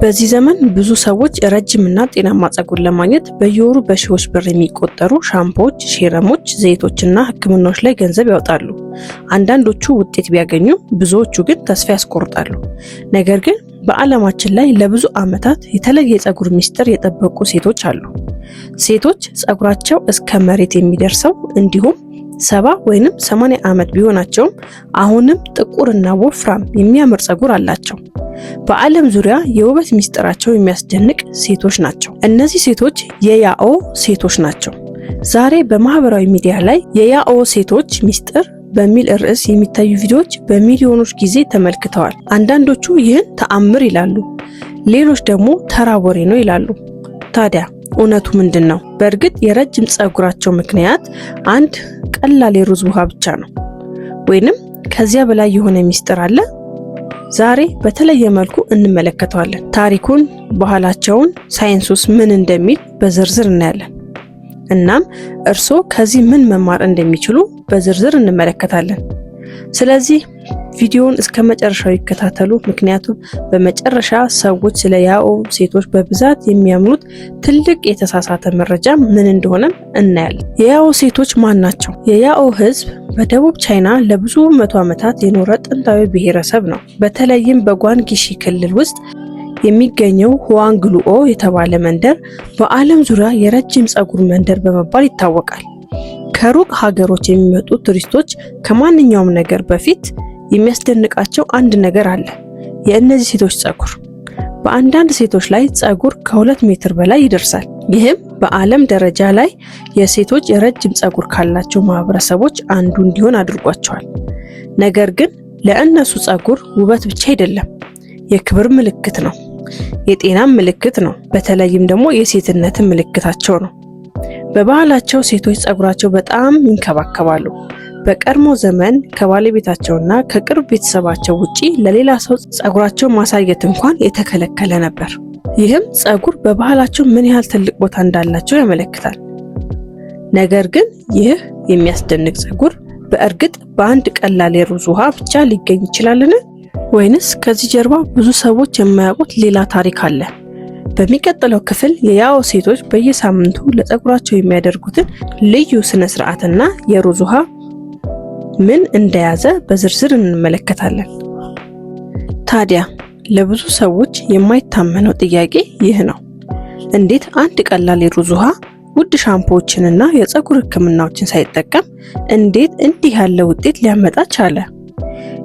በዚህ ዘመን ብዙ ሰዎች ረጅምና ጤናማ ፀጉር ለማግኘት በየወሩ በሺዎች ብር የሚቆጠሩ ሻምፖዎች፣ ሴረሞች፣ ዘይቶችና ሕክምናዎች ላይ ገንዘብ ያወጣሉ። አንዳንዶቹ ውጤት ቢያገኙም ብዙዎቹ ግን ተስፋ ያስቆርጣሉ። ነገር ግን በዓለማችን ላይ ለብዙ ዓመታት የተለየ የፀጉር ሚስጥር የጠበቁ ሴቶች አሉ። ሴቶች ፀጉራቸው እስከ መሬት የሚደርሰው እንዲሁም 70 ወይንም 80 ዓመት ቢሆናቸውም አሁንም ጥቁርና ወፍራም የሚያምር ፀጉር አላቸው። በዓለም ዙሪያ የውበት ሚስጥራቸው የሚያስደንቅ ሴቶች ናቸው። እነዚህ ሴቶች የያኦ ሴቶች ናቸው። ዛሬ በማህበራዊ ሚዲያ ላይ "የያኦ ሴቶች ሚስጥር" በሚል ርዕስ የሚታዩ ቪዲዮዎች በሚሊዮኖች ጊዜ ተመልክተዋል። አንዳንዶቹ ይህን ተአምር ይላሉ፣ ሌሎች ደግሞ ተራ ወሬ ነው ይላሉ። ታዲያ እውነቱ ምንድን ነው? በእርግጥ የረጅም ፀጉራቸው ምክንያት አንድ ቀላል የሩዝ ውሃ ብቻ ነው ወይንም ከዚያ በላይ የሆነ ሚስጥር አለ? ዛሬ በተለየ መልኩ እንመለከተዋለን። ታሪኩን፣ ባህላቸውን፣ ሳይንሱስ ምን እንደሚል በዝርዝር እናያለን። እናም እርስዎ ከዚህ ምን መማር እንደሚችሉ በዝርዝር እንመለከታለን። ስለዚህ ቪዲዮውን እስከ መጨረሻው ይከታተሉ። ምክንያቱም በመጨረሻ ሰዎች ስለ ያኦ ሴቶች በብዛት የሚያምኑት ትልቅ የተሳሳተ መረጃ ምን እንደሆነም እናያለን። የያኦ ሴቶች ማን ናቸው? የያኦ ሕዝብ በደቡብ ቻይና ለብዙ መቶ ዓመታት የኖረ ጥንታዊ ብሔረሰብ ነው። በተለይም በጓንጊሺ ክልል ውስጥ የሚገኘው ሁዋንግሉኦ የተባለ መንደር በዓለም ዙሪያ የረጅም ፀጉር መንደር በመባል ይታወቃል። ከሩቅ ሀገሮች የሚመጡ ቱሪስቶች ከማንኛውም ነገር በፊት የሚያስደንቃቸው አንድ ነገር አለ፤ የእነዚህ ሴቶች ፀጉር። በአንዳንድ ሴቶች ላይ ፀጉር ከ2 ሜትር በላይ ይደርሳል። ይህም በዓለም ደረጃ ላይ የሴቶች የረጅም ፀጉር ካላቸው ማህበረሰቦች አንዱ እንዲሆን አድርጓቸዋል። ነገር ግን ለእነሱ ፀጉር ውበት ብቻ አይደለም፣ የክብር ምልክት ነው፣ የጤናም ምልክት ነው። በተለይም ደግሞ የሴትነትን ምልክታቸው ነው። በባህላቸው ሴቶች ፀጉራቸው በጣም ይንከባከባሉ። በቀድሞ ዘመን ከባለቤታቸውና ከቅርብ ቤተሰባቸው ውጪ ለሌላ ሰው ፀጉራቸው ማሳየት እንኳን የተከለከለ ነበር። ይህም ፀጉር በባህላቸው ምን ያህል ትልቅ ቦታ እንዳላቸው ያመለክታል። ነገር ግን ይህ የሚያስደንቅ ፀጉር በእርግጥ በአንድ ቀላል የሩዝ ውሃ ብቻ ሊገኝ ይችላልን? ወይንስ ከዚህ ጀርባ ብዙ ሰዎች የማያውቁት ሌላ ታሪክ አለ? በሚቀጥለው ክፍል የያኦ ሴቶች በየሳምንቱ ለፀጉራቸው የሚያደርጉትን ልዩ ስነ ስርዓትና የሩዝ ውሃ ምን እንደያዘ በዝርዝር እንመለከታለን። ታዲያ ለብዙ ሰዎች የማይታመነው ጥያቄ ይህ ነው። እንዴት አንድ ቀላል የሩዝ ውሃ ውድ ሻምፖዎችንና የፀጉር ሕክምናዎችን ሳይጠቀም እንዴት እንዲህ ያለ ውጤት ሊያመጣ ቻለ?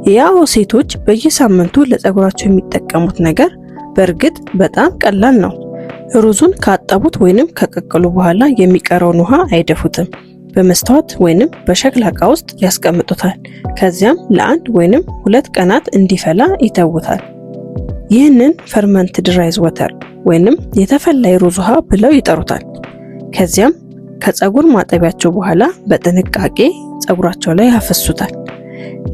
የያኦ ሴቶች በየሳምንቱ ለፀጉራቸው የሚጠቀሙት ነገር በእርግጥ በጣም ቀላል ነው። ሩዙን ካጠቡት ወይንም ከቀቀሉ በኋላ የሚቀረውን ውሃ አይደፉትም። በመስታወት ወይንም በሸክላ ዕቃ ውስጥ ያስቀምጡታል። ከዚያም ለ1 ወይንም 2 ቀናት እንዲፈላ ይተውታል። ይህንን fermented rice water ወይንም የተፈላ የሩዝ ውሃ ብለው ይጠሩታል። ከዚያም ከፀጉር ማጠቢያቸው በኋላ በጥንቃቄ ፀጉራቸው ላይ ያፈሱታል።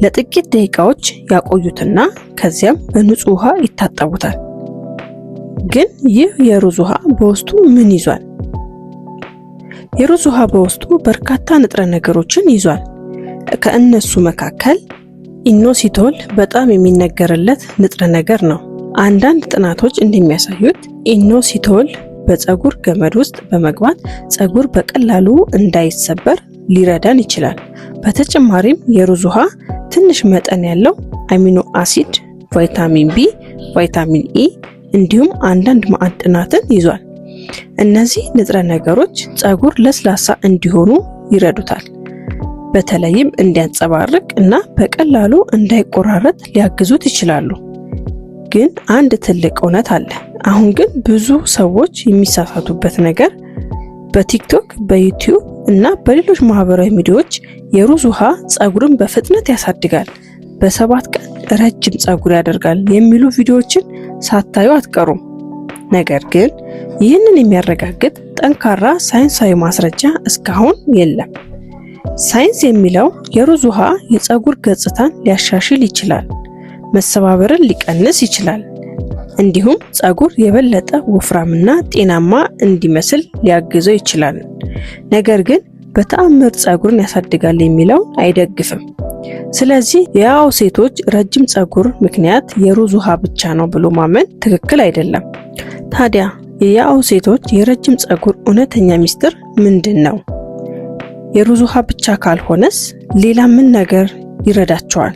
ለጥቂት ደቂቃዎች ያቆዩትና ከዚያም በንጹህ ውሃ ይታጠቡታል። ግን ይህ የሩዝ ውሃ በውስጡ ምን ይዟል? የሩዝ ውሃ በውስጡ በርካታ ንጥረ ነገሮችን ይዟል። ከእነሱ መካከል inositol በጣም የሚነገርለት ንጥረ ነገር ነው። አንዳንድ ጥናቶች እንደሚያሳዩት inositol በፀጉር ገመድ ውስጥ በመግባት ፀጉር በቀላሉ እንዳይሰበር ሊረዳን ይችላል። በተጨማሪም የሩዝ ውሃ ትንሽ መጠን ያለው amino acid፣ ቫይታሚን ቢ፣ ቫይታሚን ኢ እንዲሁም አንዳንድ ማዕድናትን ይዟል። እነዚህ ንጥረ ነገሮች ፀጉር ለስላሳ እንዲሆኑ ይረዱታል። በተለይም እንዲያንጸባርቅ እና በቀላሉ እንዳይቆራረጥ ሊያግዙት ይችላሉ። ግን አንድ ትልቅ እውነት አለ። አሁን ግን ብዙ ሰዎች የሚሳሳቱበት ነገር በቲክቶክ፣ በዩቲዩብ እና በሌሎች ማህበራዊ ሚዲያዎች የሩዝ ውሃ ፀጉርን በፍጥነት ያሳድጋል፣ በ7 ቀን ረጅም ፀጉር ያደርጋል የሚሉ ቪዲዮዎችን ሳታዩ አትቀሩም። ነገር ግን ይህንን የሚያረጋግጥ ጠንካራ ሳይንሳዊ ማስረጃ እስካሁን የለም። ሳይንስ የሚለው የሩዝ ውሃ የፀጉር ገጽታን ሊያሻሽል ይችላል፣ መሰባበርን ሊቀንስ ይችላል፣ እንዲሁም ፀጉር የበለጠ ወፍራምና ጤናማ እንዲመስል ሊያግዘው ይችላል። ነገር ግን በተአምር ፀጉርን ያሳድጋል የሚለውን አይደግፍም። ስለዚህ የያኦ ሴቶች ረጅም ፀጉር ምክንያት የሩዝ ውሃ ብቻ ነው ብሎ ማመን ትክክል አይደለም። ታዲያ የያኦ ሴቶች የረጅም ፀጉር እውነተኛ ሚስጥር ምንድን ነው? የሩዝ ውሃ ብቻ ካልሆነስ ሌላ ምን ነገር ይረዳቸዋል?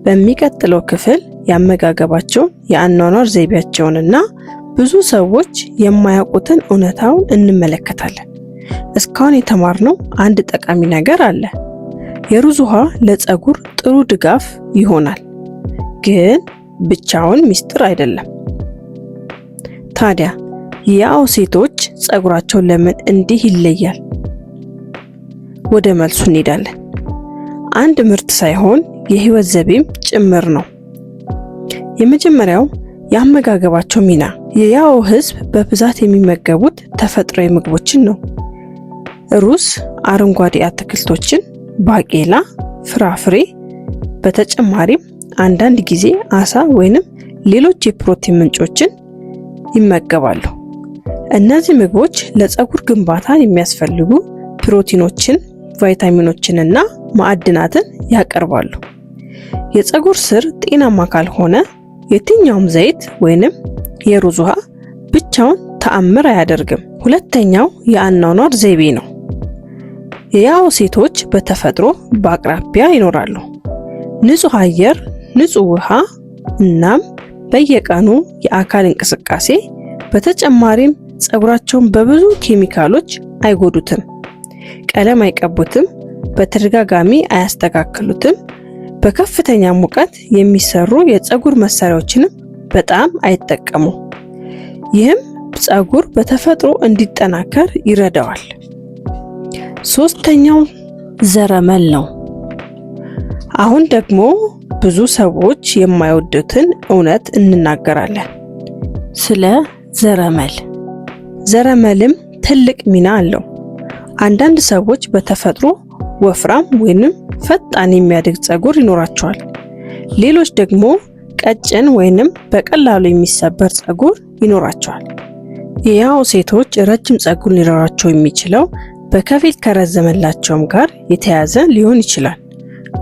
በሚቀጥለው ክፍል የአመጋገባቸውን፣ የአኗኗር ዘይቤያቸውንና ብዙ ሰዎች የማያውቁትን እውነታውን እንመለከታለን። እስካሁን የተማርነው አንድ ጠቃሚ ነገር አለ። የሩዝ ውሃ ለፀጉር ጥሩ ድጋፍ ይሆናል፣ ግን ብቻውን ሚስጥር አይደለም። ታዲያ የያኦ ሴቶች ፀጉራቸው ለምን እንዲህ ይለያል? ወደ መልሱ እንሄዳለን። አንድ ምርት ሳይሆን የህይወት ዘይቤም ጭምር ነው። የመጀመሪያው የአመጋገባቸው ሚና። የያኦ ህዝብ በብዛት የሚመገቡት ተፈጥሯዊ ምግቦችን ነው። ሩዝ፣ አረንጓዴ አትክልቶችን፣ ባቄላ፣ ፍራፍሬ፣ በተጨማሪም አንዳንድ ጊዜ አሳ ወይንም ሌሎች የፕሮቲን ምንጮችን ይመገባሉ። እነዚህ ምግቦች ለፀጉር ግንባታ የሚያስፈልጉ ፕሮቲኖችን፣ ቫይታሚኖችንና ማዕድናትን ያቀርባሉ። የፀጉር ስር ጤናማ ካልሆነ የትኛውም ዘይት ወይንም የሩዝ ውሃ ብቻውን ተአምር አያደርግም። ሁለተኛው የአኗኗር ዘይቤ ነው። የያኦ ሴቶች በተፈጥሮ በአቅራቢያ ይኖራሉ። ንጹህ አየር፣ ንጹህ ውሃ እናም በየቀኑ የአካል እንቅስቃሴ። በተጨማሪም ፀጉራቸውን በብዙ ኬሚካሎች አይጎዱትም። ቀለም አይቀቡትም፣ በተደጋጋሚ አያስተካክሉትም። በከፍተኛ ሙቀት የሚሰሩ የፀጉር መሳሪያዎችንም በጣም አይጠቀሙም። ይህም ፀጉር በተፈጥሮ እንዲጠናከር ይረዳዋል። ሶስተኛው ዘረመል ነው። አሁን ደግሞ ብዙ ሰዎች የማይወዱትን እውነት እንናገራለን፣ ስለ ዘረመል። ዘረመልም ትልቅ ሚና አለው። አንዳንድ ሰዎች በተፈጥሮ ወፍራም ወይንም ፈጣን የሚያድግ ፀጉር ይኖራቸዋል። ሌሎች ደግሞ ቀጭን ወይንም በቀላሉ የሚሰበር ፀጉር ይኖራቸዋል። የያኦ ሴቶች ረጅም ፀጉር ሊኖራቸው የሚችለው በከፊል ከረዘመላቸውም ጋር የተያያዘ ሊሆን ይችላል።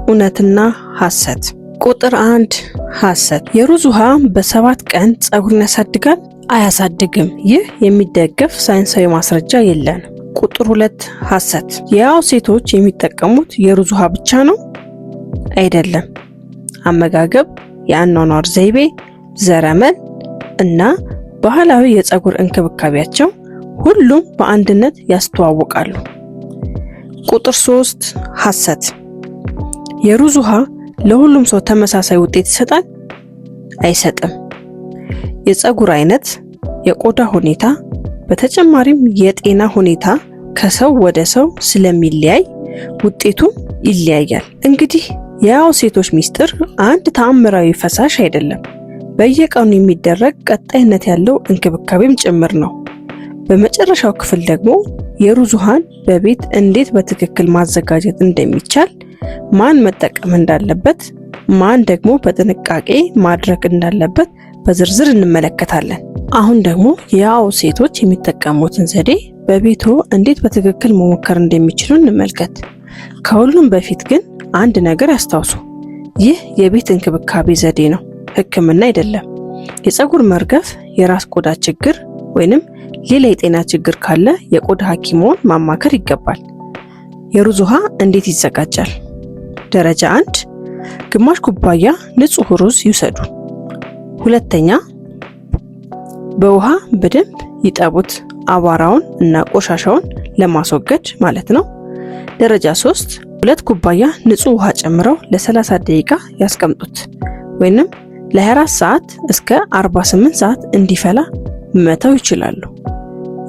እውነትና ሐሰት። ቁጥር 1 ሐሰት። የሩዝ ውሃ በ7 ቀን ፀጉርን ያሳድጋል? አያሳድግም። ይህ የሚደገፍ ሳይንሳዊ ማስረጃ የለንም። ቁጥር 2 ሐሰት። የያኦ ሴቶች የሚጠቀሙት የሩዝ ውሃ ብቻ ነው? አይደለም። አመጋገብ፣ የአኗኗር ዘይቤ፣ ዘረመል እና ባህላዊ የፀጉር እንክብካቤያቸው ሁሉም በአንድነት ያስተዋውቃሉ። ቁጥር 3 ሐሰት። የሩዝ ውሃ ለሁሉም ሰው ተመሳሳይ ውጤት ይሰጣል? አይሰጥም። የፀጉር አይነት፣ የቆዳ ሁኔታ፣ በተጨማሪም የጤና ሁኔታ ከሰው ወደ ሰው ስለሚለያይ ውጤቱም ይለያያል። እንግዲህ የያኦ ሴቶች ሚስጥር አንድ ተአምራዊ ፈሳሽ አይደለም፣ በየቀኑ የሚደረግ ቀጣይነት ያለው እንክብካቤም ጭምር ነው። በመጨረሻው ክፍል ደግሞ የሩዝ ውሃን በቤት እንዴት በትክክል ማዘጋጀት እንደሚቻል፣ ማን መጠቀም እንዳለበት፣ ማን ደግሞ በጥንቃቄ ማድረግ እንዳለበት በዝርዝር እንመለከታለን። አሁን ደግሞ የያኦ ሴቶች የሚጠቀሙትን ዘዴ በቤቶ እንዴት በትክክል መሞከር እንደሚችሉ እንመልከት። ከሁሉም በፊት ግን አንድ ነገር ያስታውሱ። ይህ የቤት እንክብካቤ ዘዴ ነው፣ ሕክምና አይደለም። የፀጉር መርገፍ፣ የራስ ቆዳ ችግር ወይንም ሌላ የጤና ችግር ካለ የቆዳ ሐኪምዎን ማማከር ይገባል። የሩዝ ውሃ እንዴት ይዘጋጃል? ደረጃ 1፣ ግማሽ ኩባያ ንጹህ ሩዝ ይውሰዱ። ሁለተኛ፣ በውሃ በደንብ ይጠቡት፣ አቧራውን እና ቆሻሻውን ለማስወገድ ማለት ነው። ደረጃ 3፣ 2 ኩባያ ንጹህ ውሃ ጨምረው ለ30 ደቂቃ ያስቀምጡት ወይንም ለ24 ሰዓት እስከ 48 ሰዓት እንዲፈላ መተው ይችላሉ።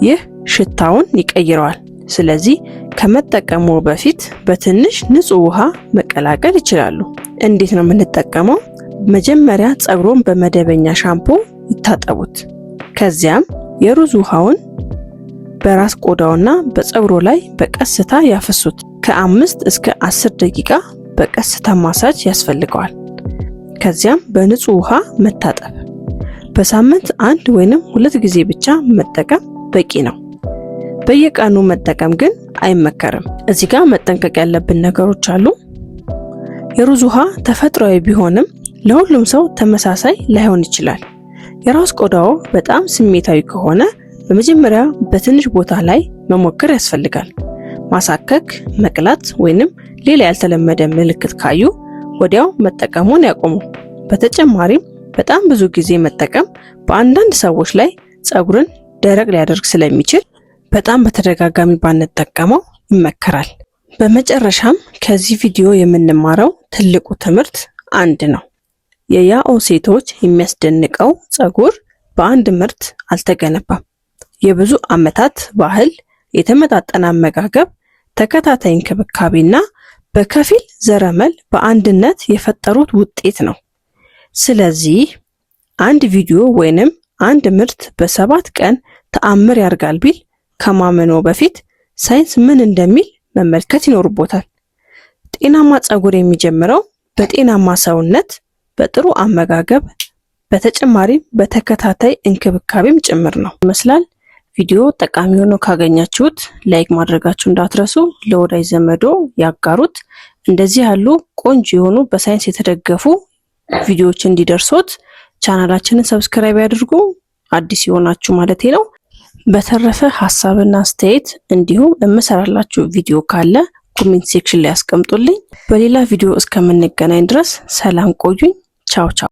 ይህ ሽታውን ይቀይረዋል። ስለዚህ ከመጠቀሙ በፊት በትንሽ ንጹህ ውሃ መቀላቀል ይችላሉ። እንዴት ነው የምንጠቀመው? መጀመሪያ ፀጉሮን በመደበኛ ሻምፖ ይታጠቡት። ከዚያም የሩዝ ውሃውን በራስ ቆዳውና በፀጉሮ ላይ በቀስታ ያፈሱት። ከ5 እስከ 10 ደቂቃ በቀስታ ማሳጅ ያስፈልገዋል። ከዚያም በንጹህ ውሃ መታጠብ። በሳምንት አንድ ወይንም ሁለት ጊዜ ብቻ መጠቀም በቂ ነው። በየቀኑ መጠቀም ግን አይመከርም። እዚህ ጋር መጠንቀቅ ያለብን ነገሮች አሉ። የሩዝ ውሃ ተፈጥሯዊ ቢሆንም ለሁሉም ሰው ተመሳሳይ ላይሆን ይችላል። የራስ ቆዳዎ በጣም ስሜታዊ ከሆነ በመጀመሪያ በትንሽ ቦታ ላይ መሞከር ያስፈልጋል። ማሳከክ፣ መቅላት ወይንም ሌላ ያልተለመደ ምልክት ካዩ ወዲያው መጠቀሙን ያቆሙ። በተጨማሪም በጣም ብዙ ጊዜ መጠቀም በአንዳንድ ሰዎች ላይ ፀጉርን ደረቅ ሊያደርግ ስለሚችል በጣም በተደጋጋሚ ባንጠቀመው ይመከራል። በመጨረሻም ከዚህ ቪዲዮ የምንማረው ትልቁ ትምህርት አንድ ነው። የያኦ ሴቶች የሚያስደንቀው ፀጉር በአንድ ምርት አልተገነባም። የብዙ ዓመታት ባህል፣ የተመጣጠነ አመጋገብ፣ ተከታታይ እንክብካቤና በከፊል ዘረመል በአንድነት የፈጠሩት ውጤት ነው። ስለዚህ አንድ ቪዲዮ ወይንም አንድ ምርት በ7 ቀን ተአምር ያርጋል ቢል ከማመኖ በፊት ሳይንስ ምን እንደሚል መመልከት ይኖርቦታል። ጤናማ ፀጉር የሚጀምረው በጤናማ ሰውነት፣ በጥሩ አመጋገብ፣ በተጨማሪም በተከታታይ እንክብካቤም ጭምር ነው ይመስላል። ቪዲዮ ጠቃሚ ሆኖ ካገኛችሁት like ማድረጋችሁ እንዳትረሱ፣ ለወዳጅ ዘመዶ ያጋሩት። እንደዚህ ያሉ ቆንጆ የሆኑ በሳይንስ የተደገፉ ቪዲዮዎች እንዲደርሶት ቻናላችንን subscribe ያድርጉ። አዲስ የሆናችሁ ማለቴ ነው። በተረፈ ሀሳብና አስተያየት እንዲሁም የምሰራላችሁ ቪዲዮ ካለ comment section ላይ ያስቀምጡልኝ። በሌላ ቪዲዮ እስከምንገናኝ ድረስ ሰላም ቆዩኝ። ቻው ቻው።